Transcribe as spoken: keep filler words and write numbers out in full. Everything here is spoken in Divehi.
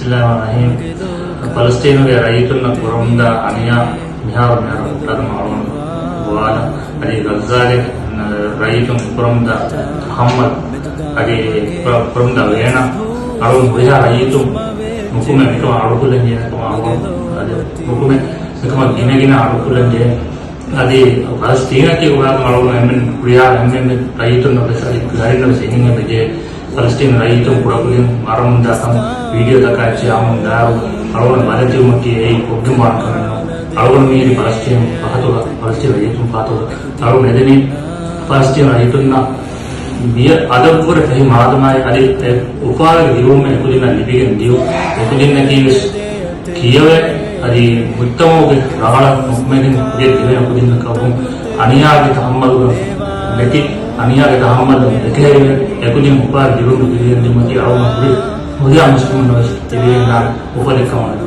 ބިސްމިއްލާހިއްރަޙްމާނިއްރަޙީމް. ފަލަސްޠީނުގެ ރައްޔިތުންނަށް ކުރަމުންދާ އަނިޔާ މިހާރު މިހާރު މުންތަރުމަ އަޅުން ގޮވާލަން. އަދި ޣައްޒާގެ ރައްޔިތުން ކުރަމުންދާ ތަޙައްމަލް އަދި ކުރަމުންދާ ވޭނަ އަޅުން ހުރިހާ ރައްޔިތުން ނުކުމެ މިކަމަށް އަޑުކުލަން ޖެހޭ ކަމަށް އަޅުން އަދި ނުކުމެ މިކަމަށް ގިނަގިނަ އަޑުކުލަން ޖެހޭ. އަދި ފަލަސްޠީނަކީ ގޮވާކަމަށް އަޅުގަނޑު އެންމެން ހުރިހާ އެންމެން ރައްޔިތުންނަށް ވެސް އަދި ދަރިންނަށް ވެސް އެނގިގެން ޖެހޭ. ފަލަސްޠީނު ރައްޔިތުން ކުޑަކުދިން މަރަމުންދާކަން ވީޑިއޯތަކާ އެއްޗެއް އަމުން ދާއިރު އަޅުގަނޑު ބަލަތިވުމަކީ އެއީ ކޮށްގެންވާނެ ކަމެއް ނޫން. އަޅުގަނޑު މީ ފަލަސްޠީނު ފަހަތުގަ ފަލަސްޠީނު ރައްޔިތުން ފަހަތުގަ އަޅުގަނޑު އެދެނީ ފަލަސްޠީނު ރައްޔިތުންނަށް މިއަދު އަދަށްވުރެ ފެހި މާދަމާއި އަދި އެ އުފާވެގެ ދިރުވުމެއް އެކުދިންނަށް ލިބިގެން ދިޔުން. އެކުދިންނަކީ ވެސް ކިޔަވޭ އަދި މުޖްތަމަޢުގެ ރަނގަޅަށް ނުކުމެގެން އެ ދިވެހި އެކުދިންނަކަށްވުން އަނިޔާގެ ތަޙައްމަލުގަ ނެތި އަނިޔާގެ ތަޙައްމަލު އެކަހެރިވެ އެކުދިން އުފާވެ ދިރުވުން ލިބިގެން ދިޔުމަކީ އަޅުގަނޑު ހުރި ހުރިހާ މުސްލިމުންނަށް ވެސް ލިބިގެންދާނެ އުފަލެއް ކަމަށް.